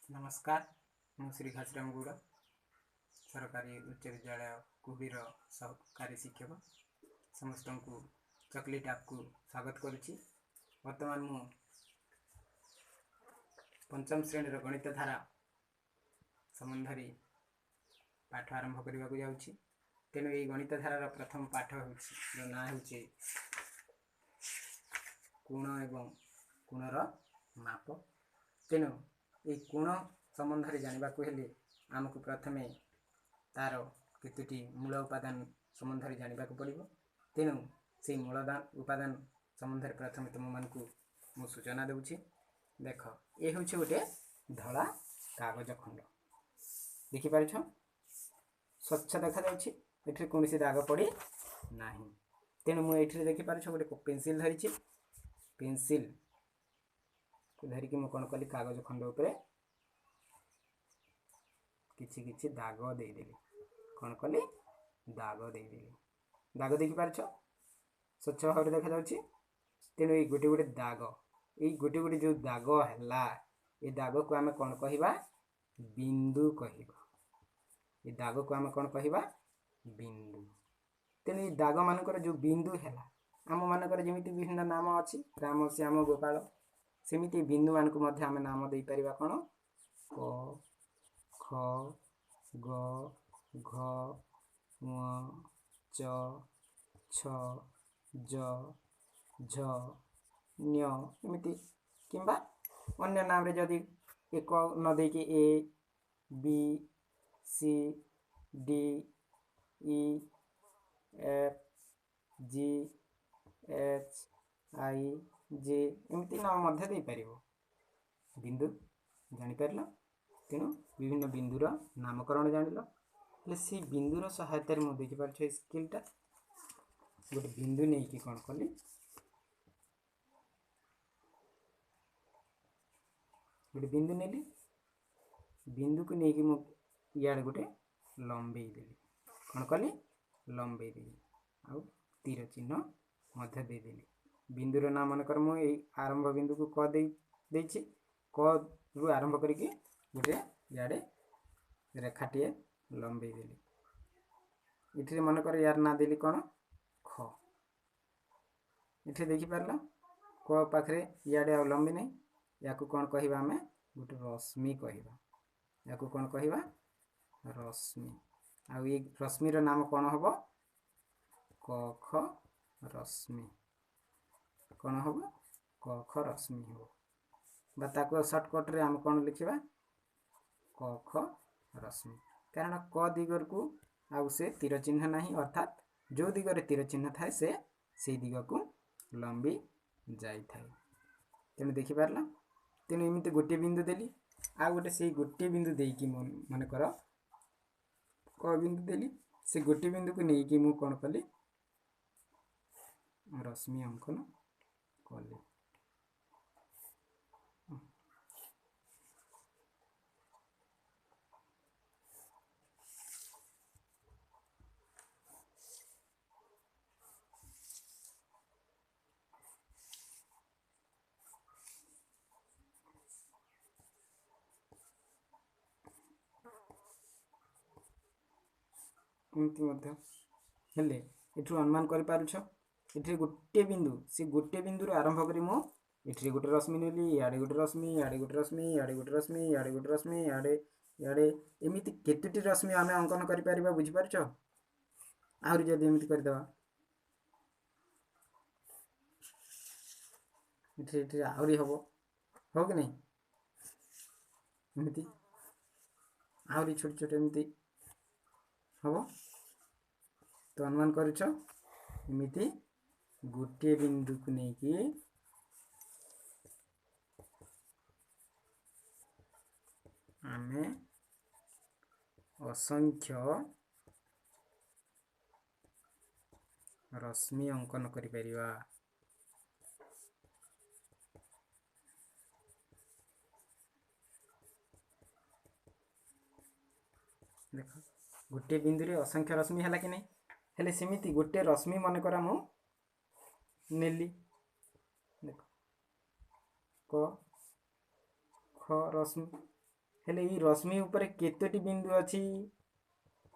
ନମସ୍କାର, ମୁଁ ଶ୍ରୀ ଘାସିରାମ ଗୌଡ଼, ସରକାରୀ ଉଚ୍ଚ ବିଦ୍ୟାଳୟ କୁବିର ସହକାରୀ ଶିକ୍ଷକ। ସମସ୍ତଙ୍କୁ ଚକୋଲେଟ୍ ଆପ୍କୁ ସ୍ୱାଗତ କରୁଛି। ବର୍ତ୍ତମାନ ମୁଁ ପଞ୍ଚମ ଶ୍ରେଣୀର ଗଣିତ ଧାରା ସମ୍ବନ୍ଧରେ ପାଠ ଆରମ୍ଭ କରିବାକୁ ଯାଉଛି। ତେଣୁ ଏହି ଗଣିତ ଧାରାର ପ୍ରଥମ ପାଠ ହେଉଛି, ନାଁ ହେଉଛି କୋଣ ଏବଂ କୋଣର ମାପ। ତେଣୁ ଏହି କୋଣ ସମ୍ବନ୍ଧରେ ଜାଣିବାକୁ ହେଲେ ଆମକୁ ପ୍ରଥମେ ତା'ର କେତୋଟି ମୂଳ ଉପାଦାନ ସମ୍ବନ୍ଧରେ ଜାଣିବାକୁ ପଡ଼ିବ। ତେଣୁ ସେଇ ମୂଳ ଉପାଦାନ ସମ୍ବନ୍ଧରେ ପ୍ରଥମେ ତୁମମାନଙ୍କୁ ମୁଁ ସୂଚନା ଦେଉଛି। ଦେଖ, ଏ ହେଉଛି ଗୋଟେ ଧଳା କାଗଜ ଖଣ୍ଡ, ଦେଖିପାରୁଛ? ସ୍ୱଚ୍ଛ ଦେଖାଯାଉଛି, ଏଥିରେ କୌଣସି ଦାଗ ପଡ଼ି ନାହିଁ। ତେଣୁ ମୁଁ ଏଇଥିରେ ଦେଖିପାରୁଛ ଗୋଟେ ପେନସିଲ୍ ଧରିଛି। ପେନସିଲ୍ ଧରିକି ମୁଁ କ'ଣ କଲି, କାଗଜ ଖଣ୍ଡ ଉପରେ କିଛି କିଛି ଦାଗ ଦେଇଦେଲି। କ'ଣ କଲି? ଦାଗ ଦେଇଦେଲି। ଦାଗ ଦେଖିପାରୁଛ? ସ୍ୱଚ୍ଛ ଭାବରେ ଦେଖାଯାଉଛି। ତେଣୁ ଏଇ ଗୋଟେ ଗୋଟେ ଦାଗ, ଏଇ ଗୋଟେ ଗୋଟେ ଯେଉଁ ଦାଗ ହେଲା, ଏ ଦାଗକୁ ଆମେ କ'ଣ କହିବା? ବିନ୍ଦୁ କହିବା। ଏ ଦାଗକୁ ଆମେ କ'ଣ କହିବା? ବିନ୍ଦୁ। ତେଣୁ ଏଇ ଦାଗମାନଙ୍କର ଯେଉଁ ବିନ୍ଦୁ ହେଲା, ଆମମାନଙ୍କର ଯେମିତି ବିଭିନ୍ନ ନାମ ଅଛି, ରାମ, ଶ୍ୟାମ, ଗୋପାଳ, ସେମିତି ବିନ୍ଦୁମାନଙ୍କୁ ମଧ୍ୟ ଆମେ ନାମ ଦେଇପାରିବା। କ'ଣ? କ, ଖ, ଗ, ଘ, ଙ, ଚ, ଛ, ଜ, ଝ, ନ୍ୟ, ଏମିତି। କିମ୍ବା ଅନ୍ୟ ନାମରେ ଯଦି ଏକ ନ ଦେଇକି ଏ, ବି, C, D, E, F, G, H, I, J, ଏମିତି ନାମ ମଧ୍ୟ ଦେଇପାରିବ। ବିନ୍ଦୁ ଜାଣିପାରିଲ? ତେଣୁ ବିଭିନ୍ନ ବିନ୍ଦୁର ନାମକରଣ ଜାଣିଲ। ହେଲେ ସେଇ ବିନ୍ଦୁର ସହାୟତାରେ ମୁଁ ଦେଖିପାରୁଛି ଏଇ ସ୍କେଲ୍ଟା, ଗୋଟେ ବିନ୍ଦୁ ନେଇକି କ'ଣ କଲି, ଗୋଟେ ବିନ୍ଦୁ ନେଲି, ବିନ୍ଦୁକୁ ନେଇକି ମୁଁ ଇଆଡ଼େ ଗୋଟେ ଲମ୍ବେଇ ଦେଲି। କ'ଣ କଲି? ଲମ୍ବେଇ ଦେଲି ଆଉ ତୀର ଚିହ୍ନ ମଧ୍ୟ ଦେଇଦେଲି। ବିନ୍ଦୁର ନାଁ ମନେକର ମୁଁ ଏଇ ଆରମ୍ଭ ବିନ୍ଦୁକୁ କ ଦେଇ ଦେଇଛି। କ ରୁ ଆରମ୍ଭ କରିକି ଗୋଟେ ଇଆଡ଼େ ରେଖାଟିଏ ଲମ୍ବେଇ ଦେଲି। ଏଥିରେ ମନେକର ୟାର ନାଁ ଦେଲି କ'ଣ? ଖ। ଏଠି ଦେଖିପାରିଲ, କ ପାଖରେ ଇଆଡ଼େ ଆଉ ଲମ୍ବି ନାହିଁ। ୟାକୁ କ'ଣ କହିବା ଆମେ? ଗୋଟେ ରଶ୍ମି କହିବା। ୟାକୁ କ'ଣ କହିବା? ରଶ୍ମି। ଆଉ ଏଇ ରଶ୍ମିର ନାମ କ'ଣ ହେବ? କ ଖ ରଶ୍ମି। କ'ଣ ହେବ? କ ଖ ରଶ୍ମି ହେବ। ବା ତାକୁ ସର୍ଟକଟ୍ରେ ଆମେ କ'ଣ ଲେଖିବା? କ ଖ ରଶ୍ମି। କାରଣ କ ଦିଗକୁ ଆଉ ସେ ତୀର ଚିହ୍ନ ନାହିଁ, ଅର୍ଥାତ୍ ଯେଉଁ ଦିଗରେ ତୀର ଚିହ୍ନ ଥାଏ ସେ ସେଇ ଦିଗକୁ ଲମ୍ବି ଯାଇଥାଏ। ତେଣୁ ଦେଖିପାରିଲ? ତେଣୁ ଏମିତି ଗୋଟିଏ ବିନ୍ଦୁ ଦେଲି, ଆଉ ଗୋଟେ ସେଇ ଗୋଟିଏ ବିନ୍ଦୁ ଦେଇକି ମୁଁ ମନେକର କ ବିନ୍ଦୁ ଦେଲି, ସେ ଗୋଟିଏ ବିନ୍ଦୁକୁ ନେଇକି ମୁଁ କ'ଣ କଲି? ରଶ୍ମି ଅଙ୍କନ କଲି। ଏମିତି ମଧ୍ୟ ହେଲେ ଏଠୁ ଅନୁମାନ କରିପାରୁଛ, ଏଥିରେ ଗୋଟିଏ ବିନ୍ଦୁ, ସେ ଗୋଟିଏ ବିନ୍ଦୁରୁ ଆରମ୍ଭ କରି ମୁଁ ଏଥିରେ ଗୋଟେ ରଶ୍ମି ନେଲି, ଇଆଡ଼େ ଗୋଟେ ରଶ୍ମି, ଇଆଡ଼େ ଗୋଟେ ରଶ୍ମି, ଇଆଡ଼େ ଗୋଟେ ରଶ୍ମି, ଇଆଡ଼େ ଗୋଟେ ରଶ୍ମି, ଇଆଡ଼େ ଇଆଡ଼େ, ଏମିତି କେତୋଟି ରଶ୍ମି ଆମେ ଅଙ୍କନ କରିପାରିବା, ବୁଝିପାରୁଛ? ଆହୁରି ଯଦି ଏମିତି କରିଦେବା, ଏଥିରେ ଏଥିରେ ଆହୁରି ହେବ, ହବ କି ନାହିଁ? ଏମିତି ଆହୁରି ଛୋଟ ଛୋଟ ଏମିତି ହେବ। ତ ଅନୁମାନ କରୁଛ, ଏମିତି ଗୋଟିଏ ବିନ୍ଦୁକୁ ନେଇକି ଆମେ ଅସଂଖ୍ୟ ରଶ୍ମି ଅଙ୍କନ କରିପାରିବା। ଦେଖ, ଗୋଟିଏ ବିନ୍ଦୁରେ ଅସଂଖ୍ୟ ରଶ୍ମି ହେଲା କି ନାହିଁ? ହେଲେ ସେମିତି ଗୋଟିଏ ରଶ୍ମି ମନେକର ମୁଁ ନେଲି, ଦେଖ କ ଖ ରଶ୍ମି ହେଲେ ଏଇ ରଶ୍ମି ଉପରେ କେତୋଟି ବିନ୍ଦୁ ଅଛି?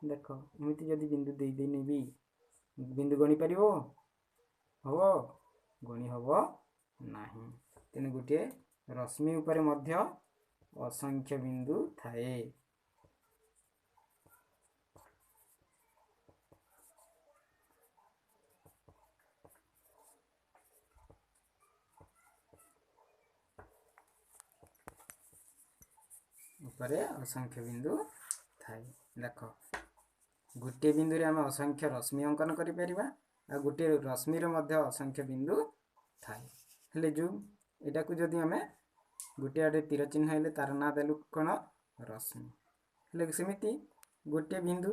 ଦେଖ, ଏମିତି ଯଦି ବିନ୍ଦୁ ଦେଇଦେଇନେବି, ବିନ୍ଦୁ ଗଣିପାରିବ? ହବ? ଗଣି ହେବ ନାହିଁ। ତେଣୁ ଗୋଟିଏ ରଶ୍ମି ଉପରେ ମଧ୍ୟ ଅସଂଖ୍ୟ ବିନ୍ଦୁ ଥାଏ। ଉପରେ ଅସଂଖ୍ୟ ବିନ୍ଦୁ ଥାଏ। ଦେଖ, ଗୋଟିଏ ବିନ୍ଦୁରେ ଆମେ ଅସଂଖ୍ୟ ରଶ୍ମି ଅଙ୍କନ କରିପାରିବା, ଆଉ ଗୋଟିଏ ରଶ୍ମିର ମଧ୍ୟ ଅସଂଖ୍ୟ ବିନ୍ଦୁ ଥାଏ। ହେଲେ ଯେଉଁ ଏଟାକୁ ଯଦି ଆମେ ଗୋଟିଏ ଆଡ଼େ ତୀର ଚିହ୍ନ ହେଲେ ତାର ନାଁ ଦେଲୁ କ'ଣ? ରଶ୍ମି। ହେଲେ ସେମିତି ଗୋଟିଏ ବିନ୍ଦୁ,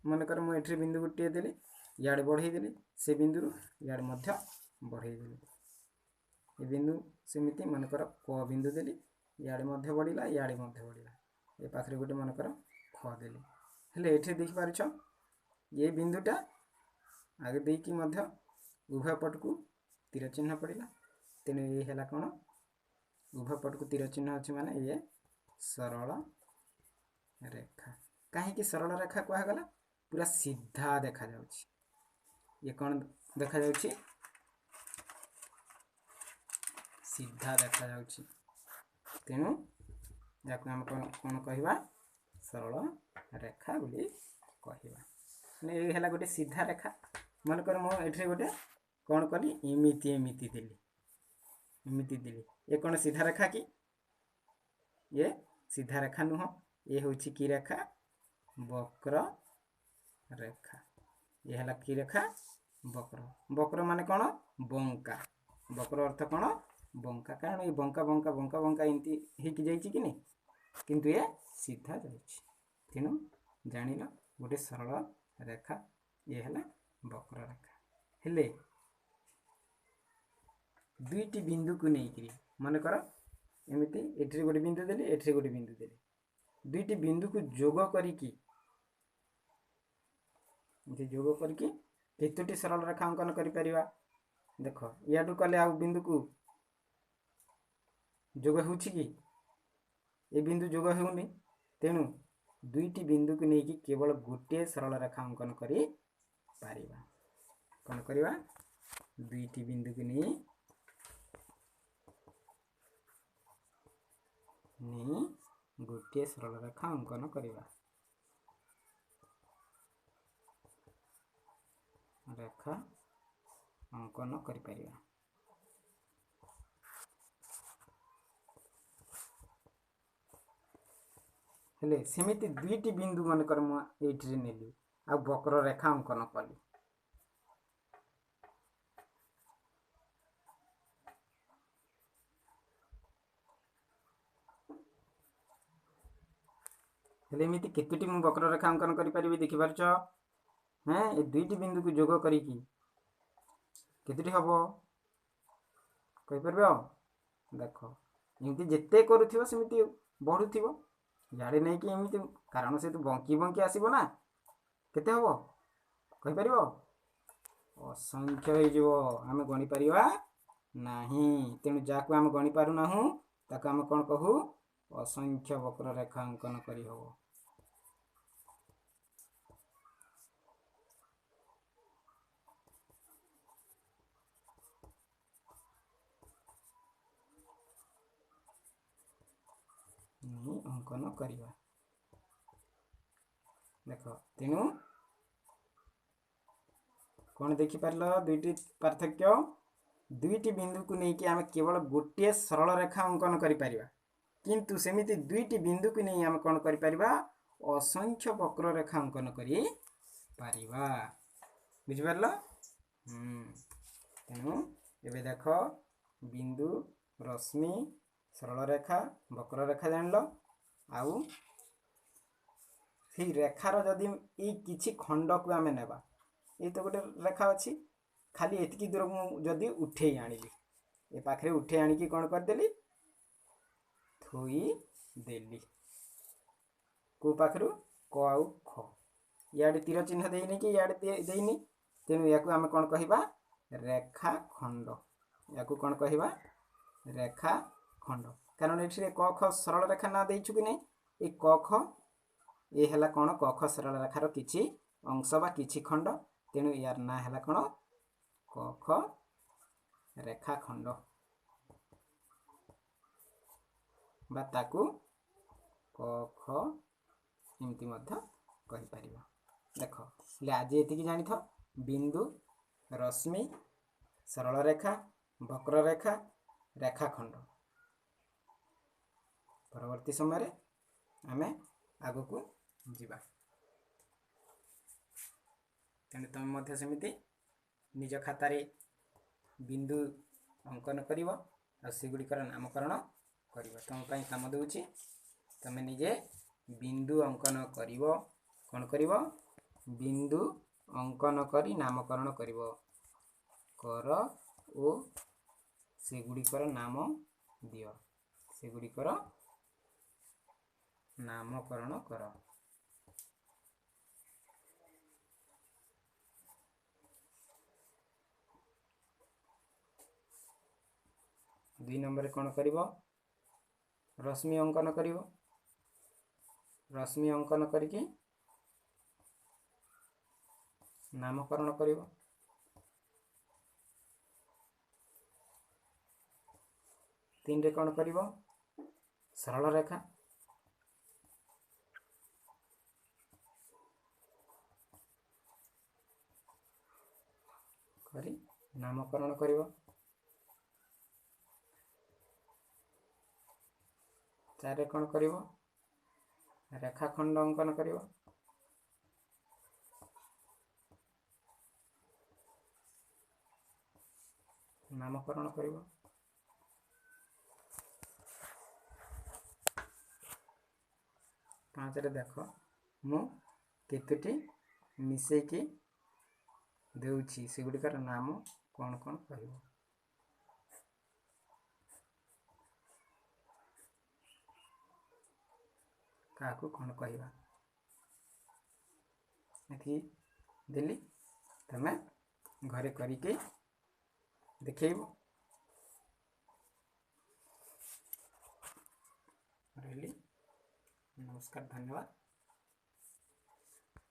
ମନେକର ମୁଁ ଏଠିରେ ବିନ୍ଦୁ ଗୋଟିଏ ଦେଲି, ଇଆଡ଼େ ବଢ଼େଇ ଦେଲି, ସେ ବିନ୍ଦୁରୁ ଇଆଡ଼େ ମଧ୍ୟ ବଢ଼େଇ ଦେଲି। ଏ ବିନ୍ଦୁ ସେମିତି ମନେକର କ ବିନ୍ଦୁ ଦେଲି, ଇଆଡ଼େ ମଧ୍ୟ ବଢ଼ିଲା, ଇଆଡ଼େ ମଧ୍ୟ ବଢ଼ିଲା। ଏ ପାଖରେ ଗୋଟେ ମନେକର ଖ ଦେଲି। ହେଲେ ଏଠି ଦେଖିପାରୁଛ, ଏ ବିନ୍ଦୁଟା ଆଗେ ଦେଇକି ମଧ୍ୟ ଉଭୟ ପଟକୁ ତୀର ଚିହ୍ନ ପଡ଼ିଲା। ତେଣୁ ଇଏ ହେଲା କ'ଣ? ଉଭୟ ପଟକୁ ତୀର ଚିହ୍ନ ଅଛି ମାନେ ଇଏ ସରଳ ରେଖା। କାହିଁକି ସରଳ ରେଖା କୁହାଗଲା? ପୁରା ସିଧା ଦେଖାଯାଉଛି। ଇଏ କ'ଣ ଦେଖାଯାଉଛି? ସିଧା ଦେଖାଯାଉଛି। ତେଣୁ ଯାକୁ ଆମେ କ'ଣ କହିବା? ସରଳ ରେଖା ବୋଲି କହିବା। ମାନେ ଏଇ ହେଲା ଗୋଟେ ସିଧା ରେଖା। ମନେକର ମୁଁ ଏଠିରେ ଗୋଟେ କ'ଣ କଲି, ଏମିତି ଏମିତି ଦେଲି, ଏମିତି ଦେଲି, ଏ କ'ଣ ସିଧା ରେଖା କି? ଇଏ ସିଧା ରେଖା ନୁହଁ। ଏ ହେଉଛି କି ରେଖା? ବକ୍ର ରେଖା। ଇଏ ହେଲା କି ରେଖା? ବକ୍ର। ବକ୍ର ମାନେ କ'ଣ? ବଙ୍କା। ବକ୍ର ଅର୍ଥ କ'ଣ? ବଙ୍କା। କାରଣ ଏଇ ବଙ୍କା ବଙ୍କା ବଙ୍କା ବଙ୍କା ଏମିତି ହେଇକି ଯାଇଛି କି ନାହିଁ, କିନ୍ତୁ ଏ ସିଧା ଯାଇଛି। ତେଣୁ ଜାଣିଲ ଗୋଟେ ସରଳ ରେଖା, ଇଏ ହେଲା ବକ୍ର ରେଖା। ହେଲେ ଦୁଇଟି ବିନ୍ଦୁକୁ ନେଇକିରି, ମନେକର ଏମିତି ଏଠିରେ ଗୋଟେ ବିନ୍ଦୁ ଦେଲି, ଏଠିରେ ଗୋଟେ ବିନ୍ଦୁ ଦେଲି, ଦୁଇଟି ବିନ୍ଦୁକୁ ଯୋଗ କରିକି, ଏମିତି ଯୋଗ କରିକି କେତୋଟି ସରଳ ରେଖା ଅଙ୍କନ କରିପାରିବା? ଦେଖ, ଇଆଡ଼ୁ କଲେ ଆଉ ବିନ୍ଦୁକୁ ଯୋଗ ହେଉଛି କି? ଏ ବିନ୍ଦୁ ଯୋଗ ହେଉନି। ତେଣୁ ଦୁଇଟି ବିନ୍ଦୁକୁ ନେଇକି କେବଳ ଗୋଟିଏ ସରଳ ରେଖା ଅଙ୍କନ କରିପାରିବା। କ'ଣ କରିବା? ଦୁଇଟି ବିନ୍ଦୁକୁ ନେଇ ଗୋଟିଏ ସରଳ ରେଖା ଅଙ୍କନ କରିବା। ରେଖା ଅଙ୍କନ କରିପାରିବା। ହେଲେ ସେମିତି ଦୁଇଟି ବିନ୍ଦୁ ମନେକର ମୁଁ ଏଇଠିରେ ନେଲି ଆଉ ବକ୍ର ରେଖା ଅଙ୍କନ କଲି। ହେଲେ ଏମିତି କେତୋଟି ମୁଁ ବକ୍ରରେଖା ଅଙ୍କନ କରିପାରିବି ଦେଖିପାରୁଛ? ହଁ, ଏ ଦୁଇଟି ବିନ୍ଦୁକୁ ଯୋଗ କରିକି କେତୋଟି ହବ କହିପାରିବ? ଦେଖ, ଏମିତି ଯେତେ କରୁଥିବ ସେମିତି ବଢ଼ୁଥିବ। ଇଆଡ଼େ ନେଇକି ଏମିତି, କାରଣ ସେ ତ ବଙ୍କି ବଙ୍କି ଆସିବ ନା। କେତେ ହବ କହିପାରିବ? ଅସଂଖ୍ୟ ହେଇଯିବ, ଆମେ ଗଣିପାରିବା ନାହିଁ। ତେଣୁ ଯାହାକୁ ଆମେ ଗଣିପାରୁନାହୁଁ ତାକୁ ଆମେ କ'ଣ କହୁ? ଅସଂଖ୍ୟ ବକ୍ରରେଖା ଅଙ୍କନ କରିହେବ। ନେଇ ଅଙ୍କନ କରିବା। ଦେଖ, ତେଣୁ କ'ଣ ଦେଖିପାରିଲ? ଦୁଇଟି ପାର୍ଥକ୍ୟ। ଦୁଇଟି ବିନ୍ଦୁକୁ ନେଇକି ଆମେ କେବଳ ଗୋଟିଏ ସରଳ ରେଖା ଅଙ୍କନ କରିପାରିବା, କିନ୍ତୁ ସେମିତି ଦୁଇଟି ବିନ୍ଦୁକୁ ନେଇ ଆମେ କ'ଣ କରିପାରିବା? ଅସଂଖ୍ୟ ବକ୍ରରେଖା ଅଙ୍କନ କରିପାରିବା। ବୁଝିପାରିଲ? ତେଣୁ ଏବେ ଦେଖ, ବିନ୍ଦୁ, ରଶ୍ମି, ସରଳ ରେଖା, ବକ୍ରରେଖା ଜାଣିଲ। ଆଉ ସେଇ ରେଖାର ଯଦି ଏଇ କିଛି ଖଣ୍ଡକୁ ଆମେ ନେବା, ଏଇ ତ ଗୋଟେ ରେଖା ଅଛି, ଖାଲି ଏତିକି ଦୂରକୁ ମୁଁ ଯଦି ଉଠେଇ ଆଣିଲି, ଏ ପାଖରେ ଉଠେଇ ଆଣିକି କ'ଣ କରିଦେଲି? ଥୋଇ ଦେଲି। କେଉଁ ପାଖରୁ? କ ଆଉ ଖ। ଇଆଡ଼େ ତୀର ଚିହ୍ନ ଦେଇନି କି ଇଆଡ଼େ ଦେଇନି, ତେଣୁ ୟାକୁ ଆମେ କ'ଣ କହିବା? ରେଖା ଖଣ୍ଡ। ୟାକୁ କ'ଣ କହିବା? ରେଖା ଖଣ୍ଡ। କାରଣ ଏଠିରେ କ ଖ ସରଳ ରେଖା ନାଁ ଦେଇଛୁ କି ନାହିଁ? ଏ କ ଖ ଏ ହେଲା କ'ଣ? କ ଖ ସରଳ ରେଖାର କିଛି ଅଂଶ ବା କିଛି ଖଣ୍ଡ। ତେଣୁ ୟାର ନାଁ ହେଲା କ'ଣ? କ ଖ ରେଖାଖଣ୍ଡ ବା ତାକୁ କ ଖ ଏମିତି ମଧ୍ୟ କହିପାରିବା। ଦେଖ, ହେଲେ ଆଜି ଏତିକି ଜାଣିଥାଅ: ବିନ୍ଦୁ, ରଶ୍ମି, ସରଳ ରେଖା, ବକ୍ରରେଖା, ରେଖାଖଣ୍ଡ। ପରବର୍ତ୍ତୀ ସମୟରେ ଆମେ ଆଗକୁ ଯିବା। ତେଣୁ ତୁମେ ମଧ୍ୟ ସେମିତି ନିଜ ଖାତାରେ ବିନ୍ଦୁ ଅଙ୍କନ କରିବ ଆଉ ସେଗୁଡ଼ିକର ନାମକରଣ କରିବ। ତୁମ ପାଇଁ କାମ ଦେଉଛି, ତୁମେ ନିଜେ ବିନ୍ଦୁ ଅଙ୍କନ କରିବ। କ'ଣ କରିବ? ବିନ୍ଦୁ ଅଙ୍କନ କରି ନାମକରଣ କରିବ କର ଓ ସେଗୁଡ଼ିକର ନାମ ଦିଅ, ସେଗୁଡ଼ିକର ନାମକରଣ କର। 2 ନମ୍ବରରେ କ'ଣ କରିବ? ରଶ୍ମି ଅଙ୍କନ କରିବ। ରଶ୍ମି ଅଙ୍କନ କରିକି ନାମକରଣ କରିବ। 3ରେ କ'ଣ କରିବ? ସରଳ ରେଖା କରି ନାମକରଣ କରିବ। 4ରେ କ'ଣ କରିବ? ରେଖାଖଣ୍ଡ ଅଙ୍କନ କରିବ। ନାମକରଣ କରିବ। 5ରେ ଦେଖ, ମୁଁ କେତୋଟି ମିଶେଇକି ଦେଉଛି, ସେଗୁଡ଼ିକର ନାମ କ'ଣ କ'ଣ କହିବ? କାହାକୁ କ'ଣ କହିବା? ଏତିକି ଦେଲି, ତମେ ଘରେ କରିକି ଦେଖେଇବ। ରହିଲି, ନମସ୍କାର, ଧନ୍ୟବାଦ।